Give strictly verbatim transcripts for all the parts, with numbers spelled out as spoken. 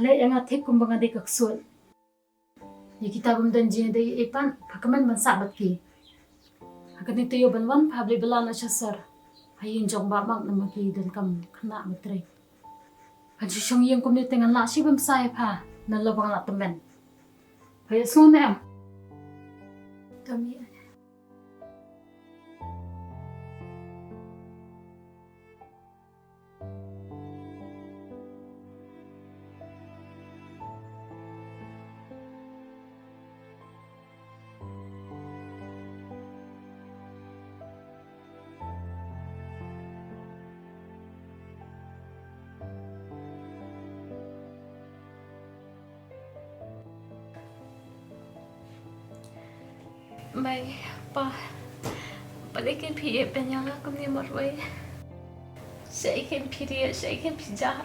Leh ïa nga thik kumba nga dei ka ksuid. Ïa kita bym don jingïadei ei ei pat, pha kmen ban sah bad ki. Ha kane taïew ban wan pha leit bylla noh sha sor. Ha ïing jong Bah Mak namar ki donkam khynnah ba trei. Phan shu shong ïing kumne te ngan lah shuh ban sah ïa pha. Nalor ba ngan lah tymmen. Pha ïohsngew ne em? Kami. Mei, pa, balei kein phi ïeh beiñ ïa nga kumne marwei? Shaei kein phi rieh, shaei kein phi jah?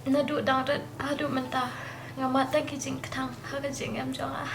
Naduh dang rit haduh mynta nga mad tang ki jingkthang ha ka jingim jong nga.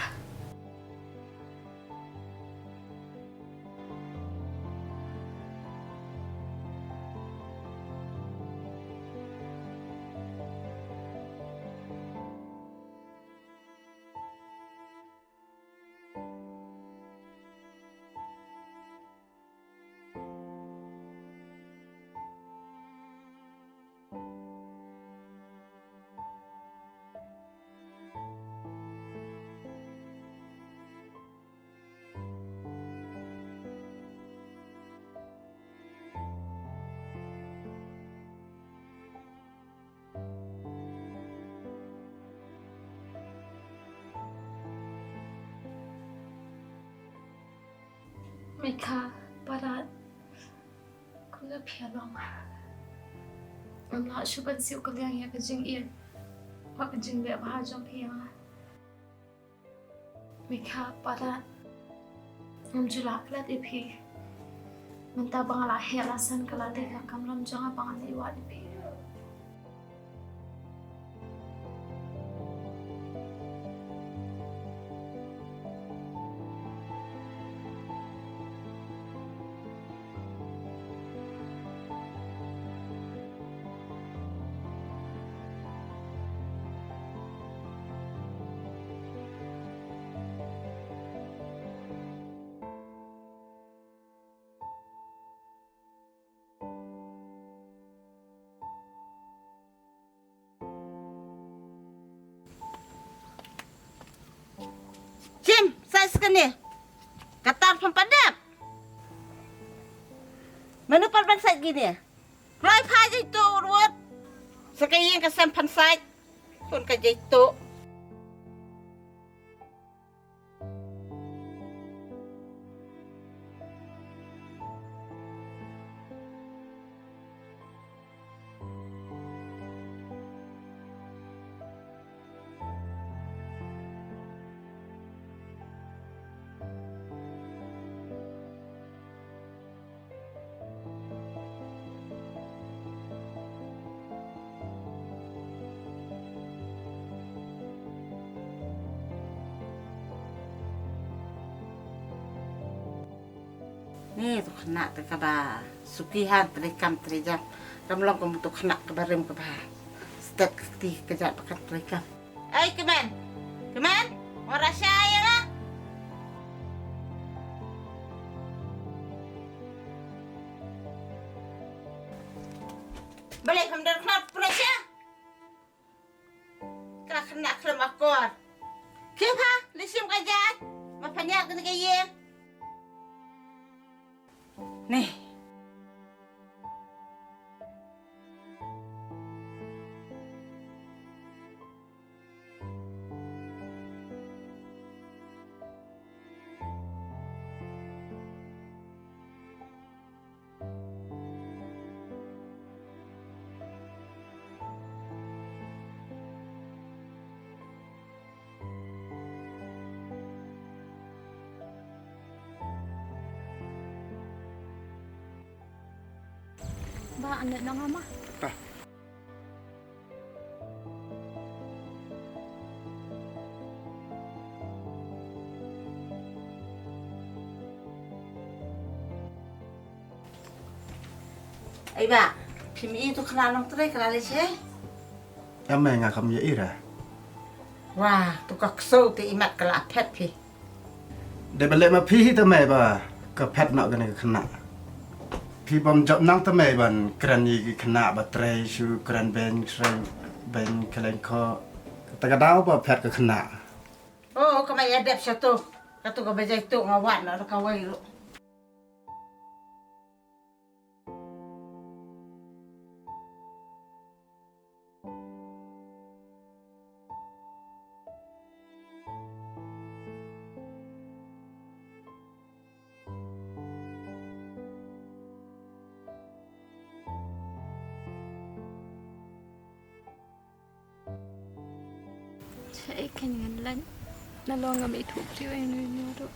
Mei kha, Parat, kumno phi ïa long? Ngam lah shuh ban siew kylliang ïa ka jingïeit bad ka jingleh bha jong phi ïa nga. Mei kha, Parat, ngam ju lah klet ïa phi. Mynta ba nga la heh la san ka la dei ka kamram jong nga ba ngan ïa wad ïa phi. Shim, sait sa kane. Katar phan pat dep. Mano pat ban sait kine? Kloi pha jai to ruot. Sa ka ïing ka sem phan sait. Khun ka jai to. Ni tu khynnah te kaba suki han trei kam trei jam. Kam long kum tu khynnah kaba rim kaba stet kti ka jait ba kan trei kam. Ei, kmen. Kmen. Wan rasha ïa nga. Balei pham dor khnat prasha? Ka khynnah khlem akor. Khie pha, leit shim ka jait. Ma phan ïaid kane ka ïing. Neh. Ba, anak nang ama. Ai ba, Phim i tu khynnah nongtrei ka la leit shaei? Em, nga kam ïohi re. Wah, tu ka ksew te imat ka la phet phi. Dei ba leh ma phi hi te mei ba ka phet noh kane ka khynnah. Phi bym jop nang te mei ban kren ïa ki khynnah ba trei shu kren beiñ shrei beiñ khlaiñ khoh. Te ka daw ba phet ka khynnah. Oh, ka mei ïa dep sha tu. Ka tu ka ba jai tu nga wad noh da kawei ruh. Shaei kein ngan leit. Nalor ngam ithuh briew ïano ïano ruh.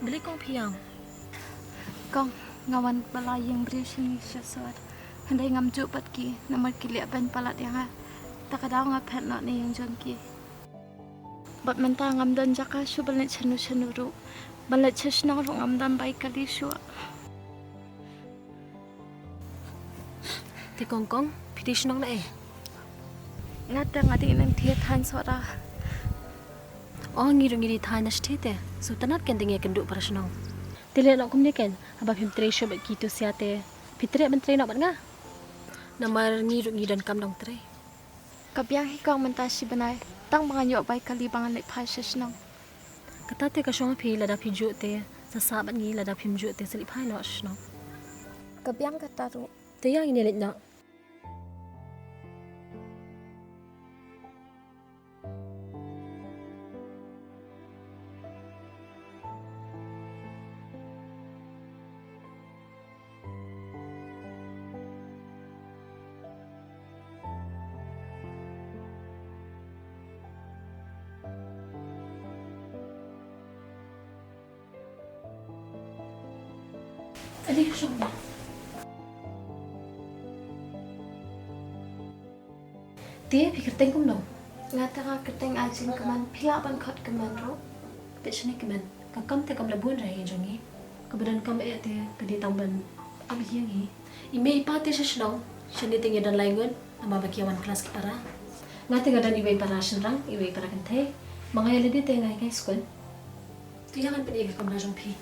Balei kong phi ïam? Kong, nga wan ba la ïeng briew sha ngi sha sor. Hynrei ngam juh bad ki namar ki leh beiñ palat ïa nga. Ta ka daw nga phet noh na ïing jong ki. Bad mynta ngam don jaka shuh ban leit shano shano ruh. Ban leit sha shnong ruh ngam don bai kali shuh. Te kong kong, phi dei shnong na ei? Nga te nga dei na Thaiñ Sohra. Oh, ngi ruh ngi dei Thaiñ na shatei te. Sngewtynnat kein te ngi ïakynduh para shnong. Te leh noh kumne kein, haba phim trei shuh bad ki tu sia te phi treh ban trei noh bad nga. Namar ngi ruh ngi donkam nongtrei. Ka biang hi kong mynta shi bnai, tang ba ngan ïoh bai kali ba ngan leit phai sha shnong. Kata te ka shong ha phi, lada phi juh te sa sah bad ngi, lada phim juh te sa leit phai noh sha shnong. Ka biang kata ruh. Te ïa ngin ïa leit noh. Te phi kyrteng kumno? Nga te nga kyrteng Ai Jingkmen, phi lah ban khot Kmen ruh. Te shane Kmen, ka kam te kam la bun re ha ïing jong ngi. Kaba donkam eh te ka dei tang ban ap ïing hi. I mei i pa te sha shnong, shane te ngi don lai ngut, namar ba ki ïa wan klas ki para. Nga te nga don iwei para shynrang, iwei para kynthei. Ma nga ïa lade te nga ïa ngai skul. Te ïa ngan pyni ïa ka kamra jong phi.